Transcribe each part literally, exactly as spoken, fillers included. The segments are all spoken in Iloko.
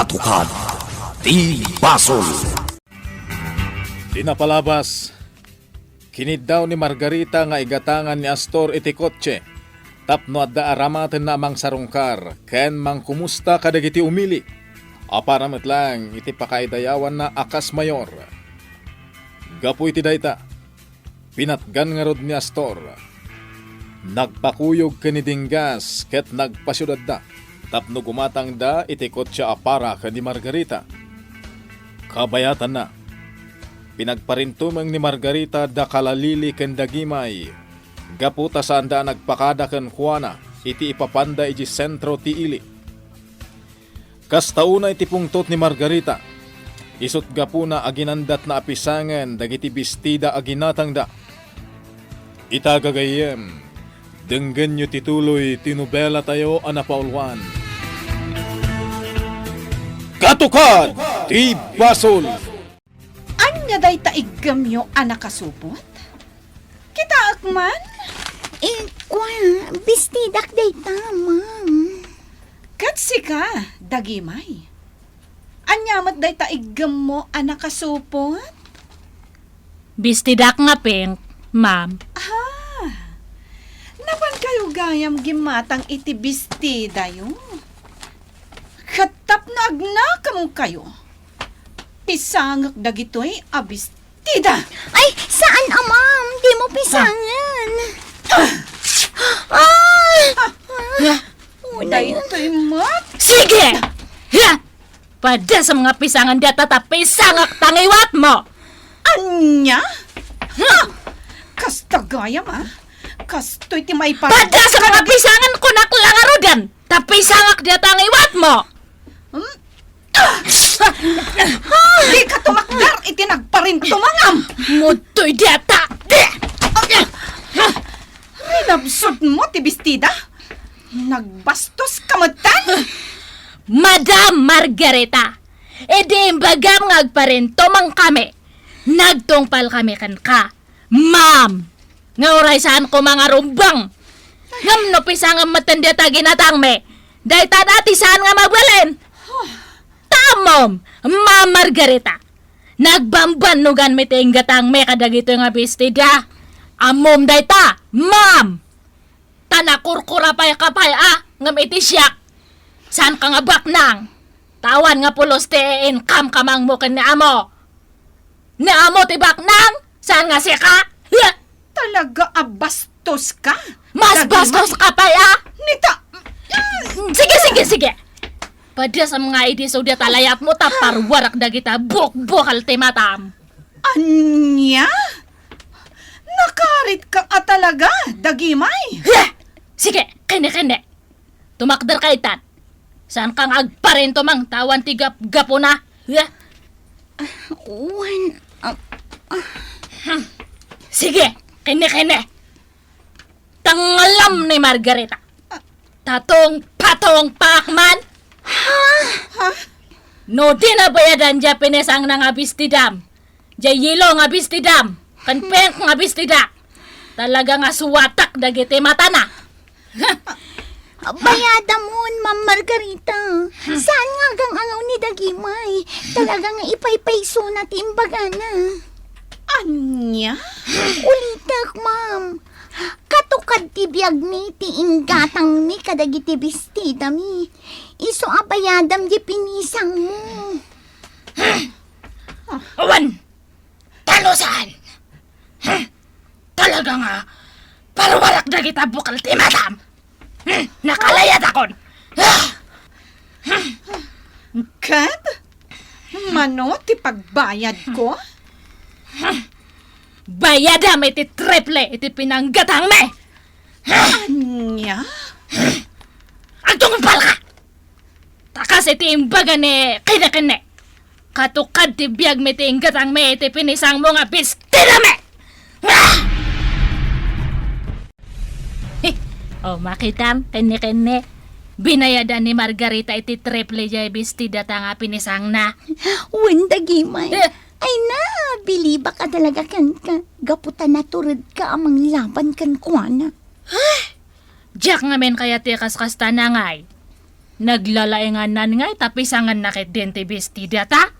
Tukad ti basol. Di napalabas, kiniddaw ni Margarita nga igatangan ni Astor iti kotse tapno adda aramatenna a mangsarungkar ken mangkumusta kadagiti umili a para met laeng iti pakaidayawanna a kas mayor. Gapu iti dayta, pinatgan ngarud ni Astor. Nagpakuyog ken ni Dinggas ket nagpasiudadda tapno gumatangda iti kotse a para ken ni Margarita. Kabayatanna, pinagparintumeng ni Margarita da Kalalili ken da Gimay gapu ta saanda a nagpakada kenkuana iti ipapanda idiay sentro ti ili. Kasta unay ti pungtot ni Margarita. Isut' gapuna a ginandatna a pisangen dagiti bestida a ginatangda. Ita gagayyem, denggenyo ti tuloy ti nobelatayo a napauluan. Katukad ti basol! Ania dayta iggemyo a nakasupot? Kitaek man? Eh, kua, bestidak dayta, ma'am. Ket sika, da Gimay. Ania met dayta iggemmo a nakasupot? Bestidak nga pink, ma'am. Ah, napankayo gayam gimmatang iti bestidayo. Ket tapno agnakemkayo, pisangek dagitoy a bestida. Ay, saan a, ma'am. Dimo pisangen. Ah! Daytoy met. Sige! Ha! Padasam nga pisangen dayta ta pisangek ta ngiwatmo. Ania? Ha! Kasta gayam, a? Kastoy ti maiparit. Padasam nga pisangen, kunak la ngaruden. Ta pisangek dayta ngiwatmo. Hmm? Ah! Dika tumakder iti nagparintumangam. Mudtoy dayta. Rinabsotmo ti bestida? Nagbastoska metten? Madam Margarita, idi imbagam nga agparintumangkami, nagtungpalkami kenka. Ma'am, nga uray saan koma nga rumbeng. Ngem no pisangem metten dayta ginatangmi, dayta dati saan nga mabalin. Ta ammom, Ma'am Margarita, nagbambannoganmi ti inggatangmi kadagitoy nga bestida. Ammom dayta, ma'am. Ta nakurkurapayka pay a, ngem iti siak, saanka nga baknang. Ta awan nga pulos ti iinkamkamangmo ken ni amo. Ni amo ti baknang, saan nga sika? Talaga a bastoska. Mas bastoska pay a. Nita. Sige, sige, sige. Padasam nga idi sudiat a layatmo ta parwarak dagita bukbukal ti matam. Ania? Nakaritka a talaga, da Gimay? Heh! Sige, kenne, kenne. Tumakderka itan. Saanka nga agparintumang ta awan ti gapgapuna? Heh? Wen, ah, ah. Hmm. Sige, kenne, kenne. Tanggalam ni Margarita. Tatong patong pakman. Ha? Ha? No di nabayadan diay pinisangna nga bestidam, diay yelo nga bestidam, ken pink nga bestida, talaga nga suatak dagiti matana. Bayadamon, Ma'am Margarita. Saan nga agang-angaw ni da Gimay? Talaga nga ipaypaysona ti imbagana. Ania? Ulitek, ma'am. Katukad ti biagmi ti inggatangmi kadagiti bestidami. Isu a bayadam diay pinisangmo. Awan! Talusan! Talaga nga, parwarak dagita bukal ti matam! Nakalayatakon! Ket? Mano ti pagbayadko? Bayadam iti triple iti pinanggatangmi! Ania? Agtungpalka! Ta kas iti imbaga ni kenne-kenne, katukad ti biagmi ti inggatangmi iti pinisangmo nga bestidami! Ah! O, makitam, kenne-kenne, binayadan ni Margarita iti triple diay bestidata nga pinisangna. Wen, da Gimay. Eh. Ay na, bilibak a talaga kenka. Gapu ta naturedka a manglaban kenkuana. Diak ngamin kayat ti kaskasta, nangay. Naglalainganan ngay ta pisanganna ketdin ti bestidata?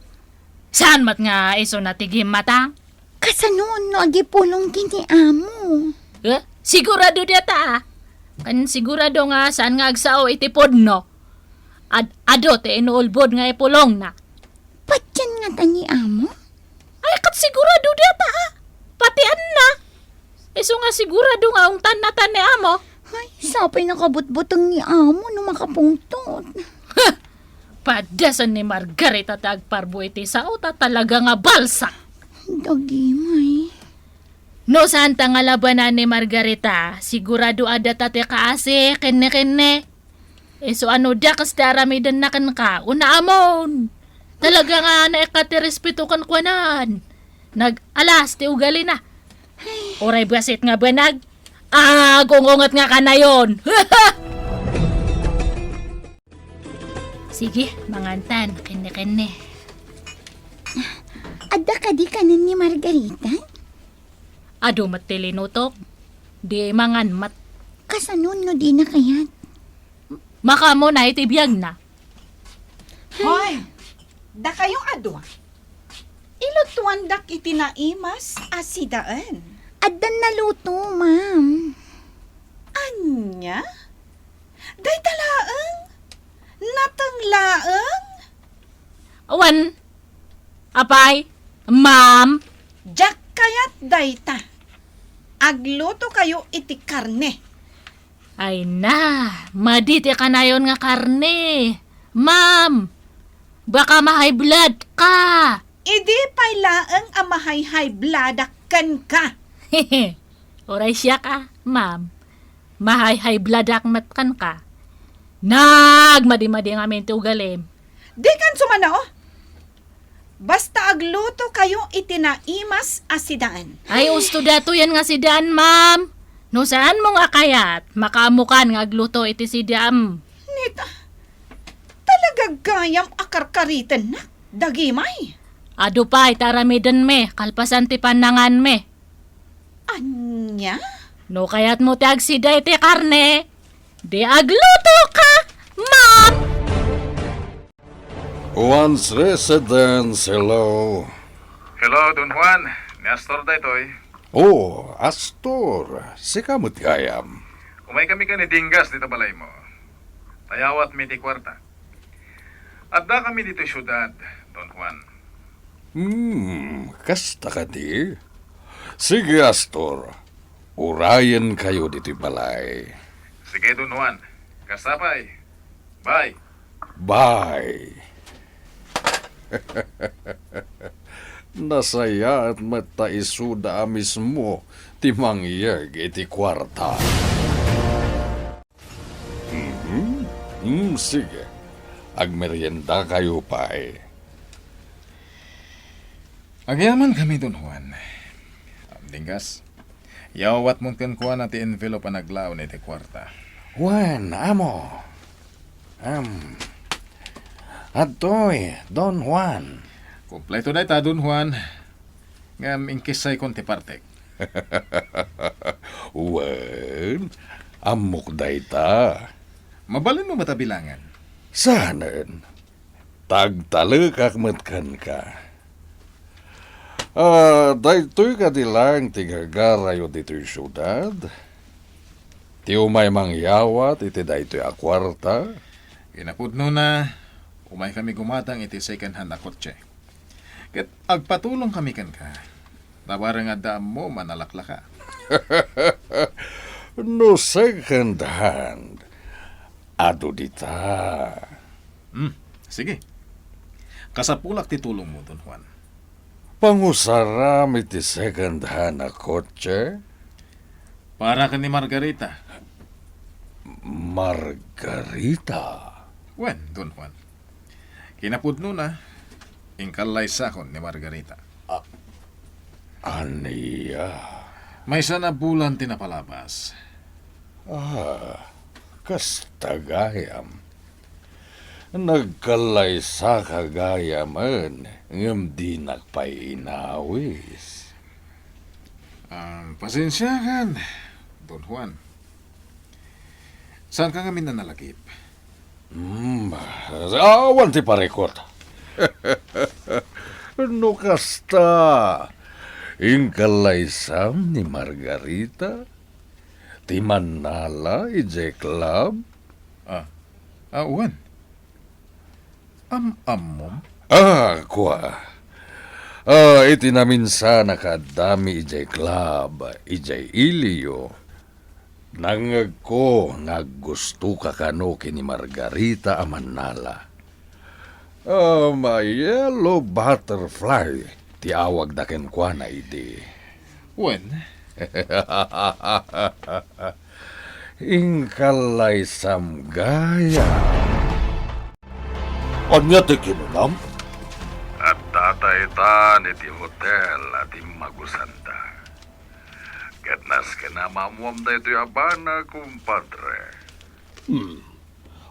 Saan met nga isuna ti gimmatang? Kasano no agipulong ken ni amo? Eh, sigurado dayta, a. Ken sigurado nga saan nga agsao iti pudno. Ad-, adu ti inuulbod nga ipulongna. Patien ngata ni amo? Ay, ket sigurado dayta, a. Pati anna. Isu nga sigurado nga ungtanna ta ni amo. Ay, sapay nakabutbuteng ni amo no makapungtot. Huh! Padasen ni Margarita ti agparbo iti sao ta talaga nga balsa. Dagimay. No saan ta nga labanan ni Margarita, sigurado adda ta ti kaasi, kenne, kenne. Isu a no dakes ti aramidenna kenka, una amon. Talaga nga naikkat ti respeto kenkuanan. Nag-alas ti ugalina. Uray bassit nga banag, agungunget nga kanayon. Sige, mangantan, kenne-kenne. Adda kadi kanen ni Margarita? Adu met ti linutok. Di mangan met. Kasano no dina kayat? Makaammo na iti biagna. Hoy, dakayo a dua. Ilutuandak iti naimas a sidaen. Addan naluto, ma'am. Ania? Dayta laeng? Nateng laeng? Awan. Apay, ma'am. Diak kayat dayta. Agluto kayo iti karne. Ay na, madi ti kanayon nga karne. Ma'am, baka ma-high blood ka. Idi pay laeng a ma-high-high bloodak kenka. Uray siak a, ma'am. Ma-high-high bloodak met kenka. Nagmadi-madi ngamin ti ugalim. Dikan sumano? Basta agluto kayo iti naimas a sidaen. Ay, usto datoyen nga sidaen, ma'am. No saanmo nga kayat, makaammokan nga agluto iti sidaem. Nita, talaga gayam a karkaritennak, dagimay. Adu pay ti aramidenmi, kalpasan ti pannanganmi. Ania? No kayatmo ti agsida iti karne, di agluto ka, ma'am! Juan's Residence, hello. Hello, Don Juan. Ni Astor daytoy. Oh, Astor. Sika met gayam. Umay kami ken ni Dingas dita balaymo. Tayawatmi ti kuarta. Adda kami ditoy siudad, Don Juan. Hmm, kasta kadi? Sige, Astor. Urayen kayo ditoy balay. Sige, Don Juan. Kasta pay. Bye. Bye. Nasayaat met ta isuda a mismo ti mangyeg iti kuarta. Mhm. Mm, sige. Agmerienda kayo pay. Agyaman kami, Don Juan. Dingas, yawatmon kenkuana ti envelope a naglaon iti kuarta. Wen, amo. Am. Adtoy, Don Juan. Kompleto dayta, Don Juan. Ngem inkissaykon ti partek. Wen, ammok dayta. Mabalinmo met a bilangan. Saanen? Tagtalekak met kenka. Ah, daytoy kadi laeng ti gagarayo ditoy siudad? Ti umay mangyawat iti daytoy a kuarta? Kinapudnona, umay kami gumatang iti second hand a kotse. Ket agpatulong kami kenka. Nabareng adda ammo manalaklaka. No second hand, adu dita. Hmm, sige. Kasapulak ti tulongmo, Don Juan. Pangusaram iti second hand a kotse? Para ken ni Margarita. Margarita? Wen, Don Juan. Kinapudnona, inkallaysakon ni Margarita. A-, ania? Maysa a bulan ti napalabas. Ah, kasta gayam. Nagkallaysaka gayamen, ngem dinak pay inawis. Ah, pasensiakan, Don Juan. Saanka ngamin a nalagip? Hmm, awan ti parikut. No kasta, inkallaysam ni Margarita? Ti mannala idiay club? Ah, ah, wen. Am-ammom? Ah, kua. Ah, iti naminsan a kaaddami idiay club, idiay iliyo, nangngegko nga aggustoka kano ken ni Margarita a mannala. Um, a yellow butterfly ti awagda kenkuana idi. Wen? Inkallaysam gayam. Ania ti kinunam? Adda itan iti hotel a dimmagusanda. Ket nasken a maammuam daytoy a banag, kumpadre. Hmm.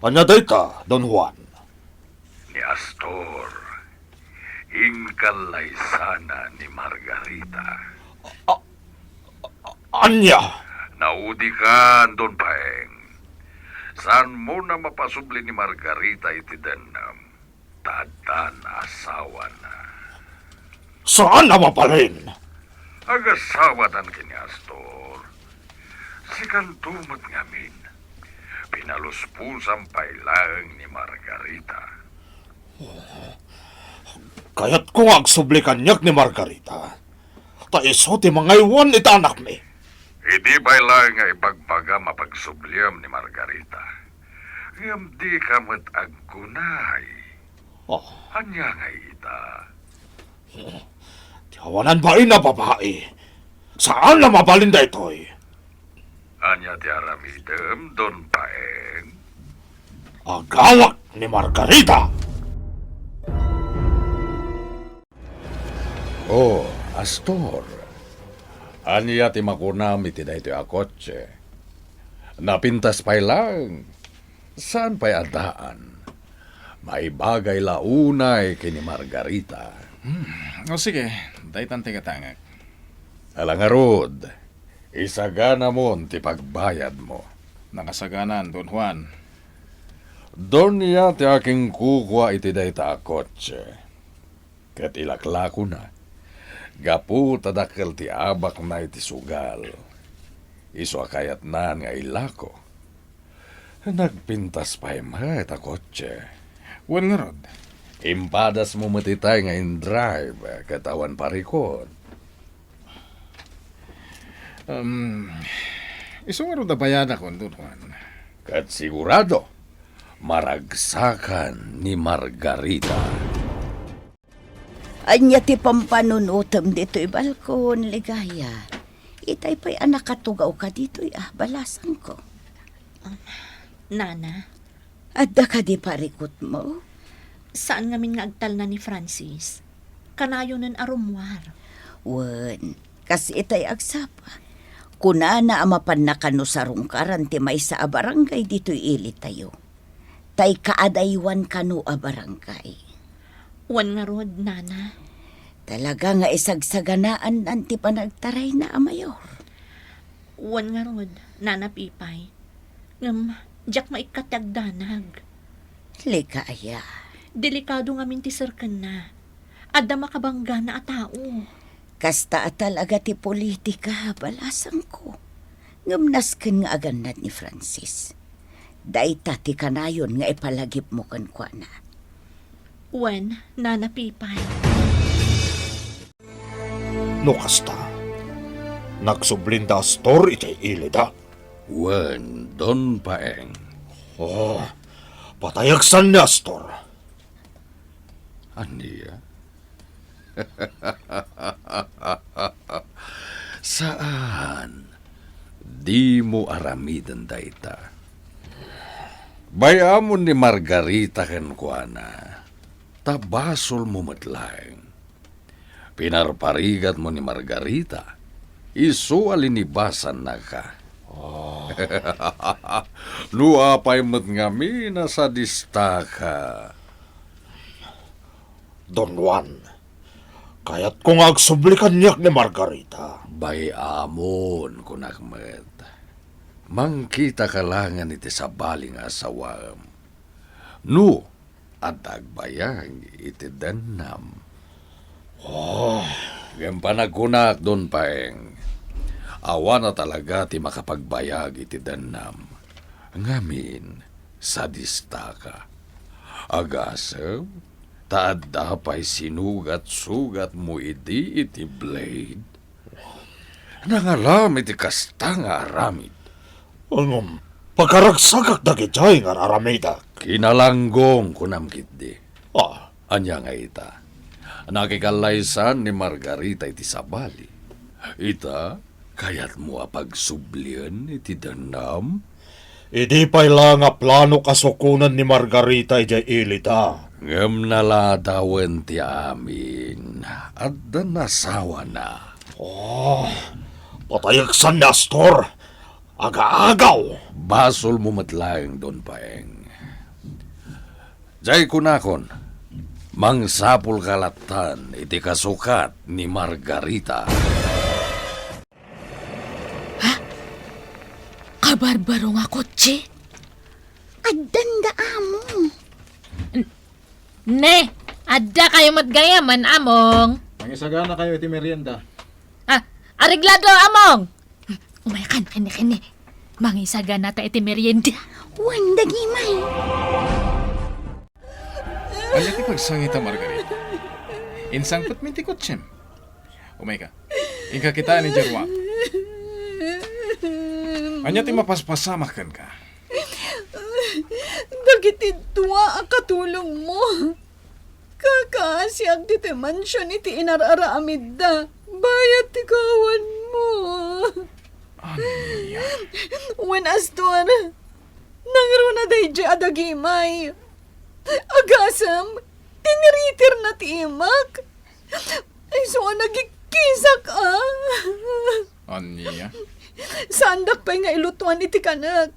Ania dayta, Don Juan? Ni Astor, inkallaysana ni Margarita. A-, a-, ania? Naudikan, Don Paeng. Saanmon a mapasubli ni Margarita iti dennem, ta addan asawana. Saan a mabalin? Agasawadan ken ni Astor. Sikanto met ngamin, pinaluspusam pay laeng ni Margarita. Kayatko nga agsubli kaniak ni Margarita, ta isu ti mangaywan iti anakmi. Idi pay laeng nga ibagbagam a pagsubliam ni Margarita, ngem dika met aggunay. Oh. Ania ngay ita? Ti awanan bain a babai. Saan a mabalin daytoy. Ania ti aramidem, Don Paeng? Agawak ni Margarita! Oh, Astor. Ania ti makunam iti daytoy a kotse? Napintas pay laeng. Saan pay a daan? Maibagay la unay ken ni Margarita. Hmm. O sige, daytan ti gatangek. Ala ngarud, isaganamon ti pagbayadmo. Nakasaganan, Don Juan. Donia ti akinkukua iti dayta a kotse. Ket ilaklakona, gapu ta dakkel ti abakna iti sugal. Isu a kayatnan nga ilako. Nagpintas pay met a kotse. Wen ngarud. Impadasmo met itay nga in-drive ket awan parikut. Um, isu ngarud a bayadakon, Don Juan. Ket sigurado, maragsakan ni Margarita. Ania ti pampanunotem ditoy balkon, Ligaya? Itay pay a nakatugawka ditoy a balasangko. Um, Nana? Adda kadi parikutmo? Saan ngamin nga agtalna ni Francis. Kanayonen a rummuar. Wen, kas itay agsapa. Kunana a mapanna kano sarungkaran ti maysa a barangay ditoy ilitayo. Tay kaadaywan kano a barangay. Wen ngarud, Nana. Talaga nga isagsaganaannan ti panagtarayna a mayor. Wen ngarud, Nana Pipay. Ngem, diak maikkat ti agdanag. Ligaya. Delikado ngamin ti serkenna. Adda makabanggana a tao. Kasta a talaga ti politika, balasangko. Ngem nasken nga agannad ni Francis. Dayta ti kanayon nga ipalagipmo kenkuana. Wen, Nana Pipay. No kasta, nagsublinda Astor iti ilida. Wen, Don Paeng. Oh, patayagsan ni Astor. Ania? Saan. Dimo aramiden dayta. Bay-amon ni Margarita kenkuana, ta basolmo met laeng. Pinarparigatmo ni Margarita, isu a linibasannaka. Oh. No apay met ngamin a sadistaka. Don Juan, kayatko nga agsubli kaniak ni Margarita. Bay-amon, kunak met. Mangkitaka laengen iti sabali nga asawaem. No adda agbayag iti dennam. Oh, ngem panagkunak, Don Paeng, awan a talaga ti makapagbayag iti dennam. Ngamin, sadistaka. Agasem, ta adda pay sinugat-sugatmo idi iti blade. Nangalam iti kasta nga aramid. Ngem, pagaragsakak dagijay nga ar-aramidek. Kinalanggong, kunam ketdi. Ah. Ania nga ita? Nakikallaysan ni Margarita iti sabali. Ita, kayatmo a pagsublien iti dennam? Idi pay la nga planok a sukonen ni Margarita idiay ilida. Ngem naladawen ti amin. Adda nasawana. Oh, patayeksan ni Astor. Agaagaw! Basolmo met laeng, Don Paeng. Jay kunakon, mangsapulka lattan iti kasukat ni Margarita. Ha? Kabarbaro nga kotse? Addan da, amo. N-, ne, adda kayo met gayamen, Among. Mangisagana kayo iti merienda. Ah, areglado, Among. Umaykan, kenne, kenne. Mangisagana ta iti merienda. Wen, dagimay. Ania ti pagsangita, Margarita? Insangpetmi ti kotsem. Umayka. Inka kita ni Jerwan. Ania ti mapaspasamak kenka? Dagiti dua a katulongmo. Kakaasiak ditoy mansion iti inar-aramidda. Bayat ti kawanmo. Ania? Wen, Astor, nangruna daydiay a dagimay. Agasem, tiniritirna ti imak. Isu a nagikkisak, a. Ania? Saandak pay nga ilutuan iti kanek.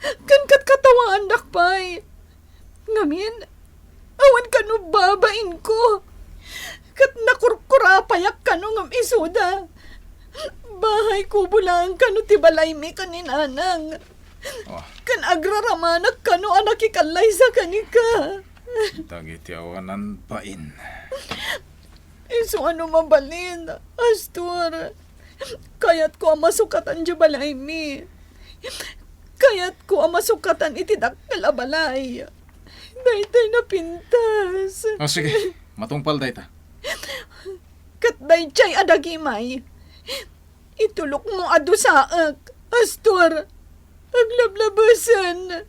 Ken katkatawaandak pay. Ngamin, awan kano babainko. Ket nakurkurapayak kano ngem isuda. Bahay kubo laeng kano ti balaymi ken ni Nanang. Oh. Ken agraramanak kano a nakikallaysa kenka. Dagiti awanan bain. Isu a no mabalin, Astor. Kayatko a masukatan ti balaymi. Kayatko a masukatan iti dakkel a balay. Daytoy napintas. Ah, sige. Matungpal dayta. Ket daydiay a dagimay. Itulokmo a dusaek, Astor. Aglablabesen.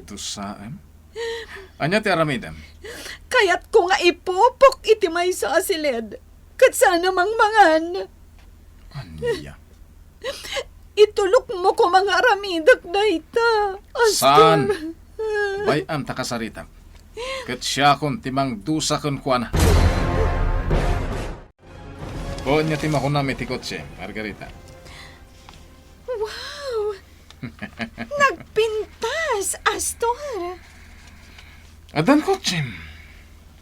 Dusaem? Ania ti aramidem? Kayatko nga ipupok iti maysa a siled. Ket saan a mangmangan. Ania? Itulokmo koma nga aramidek dayta, Astor. Saan? Bay-am ta kasaritak. Ket siakon ti mangdusa kenkuana. O, ania ti makunam iti kotse, Margarita? Wow! Nagpintas, Astor! Addan kotsem.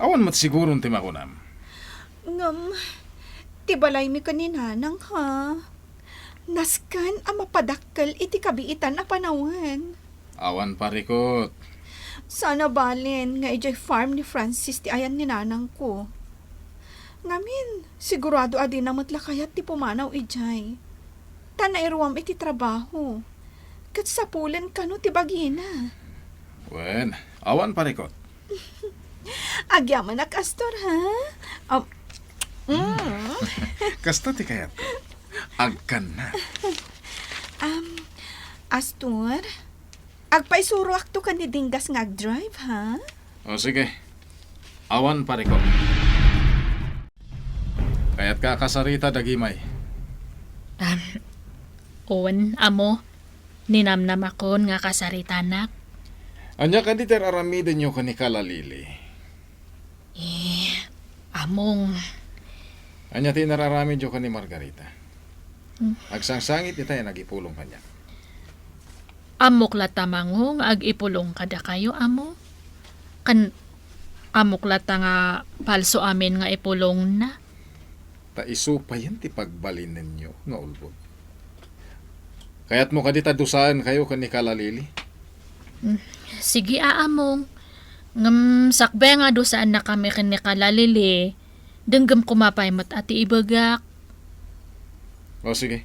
Awan met siguron ti makunam. Ngem, ti balaymi ken ni Nanang, ha? Nasken a mapadakkel iti kabiitan a panawen. Awan parikut. Saan a balin nga idiay farm ni Francis ti ayan ni nanangko. Ngamin, sigurado a dina met la kayat ti pumanaw idiay. Ta nairuam iti trabaho. Ket sapulen kano ti bagina. Wen, awan parikut. Agyamanak, Astor, ha? Um, mm. Kasta ti kayatko. Agkanna. Um, Astor, agpaisuroakto ken ni Dinggas nga agdrive, ha? O, sige. Awan parikut. Kayatka a kasarita, dagimay? Um, wen, amo. Ninamnamakon nga kasaritanak. Ania kadi ti ar-aramidenyo ken ni Kala Lili? Eh, among. Ania ti inar-aramidyo ken ni Margarita? Hmm. Agsangsangit itay a nagipulong kaniak. Ammok latta mango nga agipulong kadakayo, amo? Ken ammok latta nga palso amin nga ipulongna. Ta isu payen ti pagbalinenyo nga ulbod. Kayatmo kadi ta dusaenkayo ken ni Kala Lili? Mm, sige a, Among. Ngem sakbay nga dusaannakami ken ni Kala Lili, denggem koma pay met a ti ibagak. O, sige.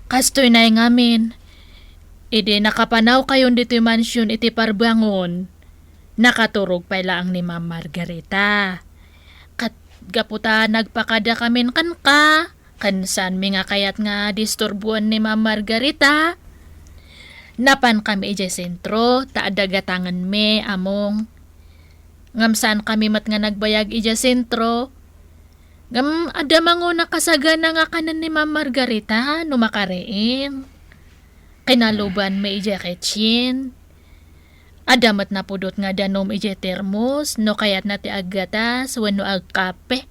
Kastoy nay ngamin. Idi nakapanawkayon ditoy mansion iti parbangon, nakaturog pay laeng ni Ma'am Margarita. Ket gapu ta nagpakadakamin kenka, ken saanmi nga kayat nga disturboen ni Ma'am Margarita, napankami idiay sentro ta adda gatangenmi, Among. Ngem saankami met nga nagbayag idiay sentro. Ngem adda manguna kasagana nga kanen ni Ma'am Margarita no makariing. Kinalubanmi idiay kitchen. Adda met napudot nga danum idiay termos no kayatna ti aggatas wenno agkape.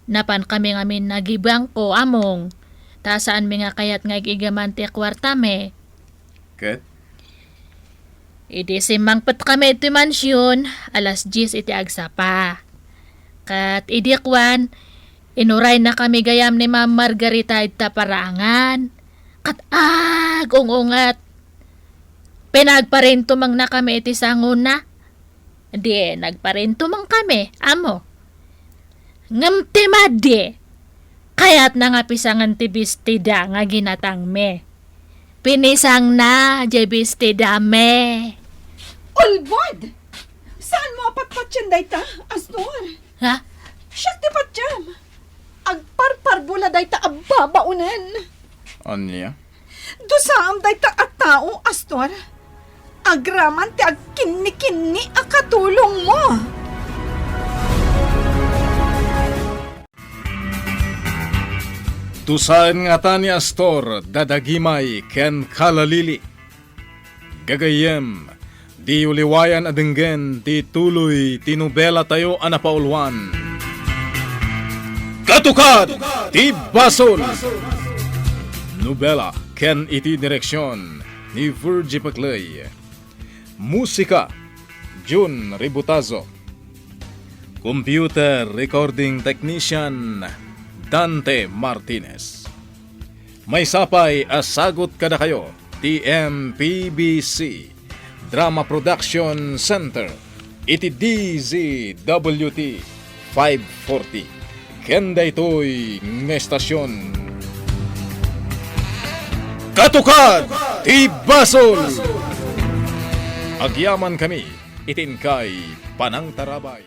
Napankami ngamin nagibangko, Among, ta saanmi nga kayat nga ig-igaman ti kuartami. Ket? Idi simmangpetkami iti mansion, alas dies iti agsapa. Ket idi kuan, inuraynakami gayam ni Ma'am Margarita ita paraangan. Ket agung-unget, pinagparintumengnakami iti sangona. Di, nagparintumengkami, Amo. Ngem ti madi, kayatna nga pisangen ti bestida nga ginatangmi. Pinisangna diay bestidami. Ulbod! Saanmo a patpatien dayta, Astor? Ha? Siak ti patiem. Agparparbo la dayta a babaonen. Ania? Dusaem dayta a tao, Astor. Agraman ti agkinnikinni a katulongmo. Dusaen ngata ni Astor, Dadagimay ken Kala Lili. Gagayyem, diyo liwayan a denggen ti tuloy ti nobelatayo a napauluan, Katukad ti Basol! Nobela ken iti direksion ni Virgie Paclay. Musika, Jun Ributazo. Computer Recording Technician, Dante Martinez. Maysa pay a sagut kadakayo ti M P B C Drama Production Center iti D Z W T five forty. Ken daytoy nga estasion, Katukad ti Basol! Agyamankami iti inkay panangtarabay.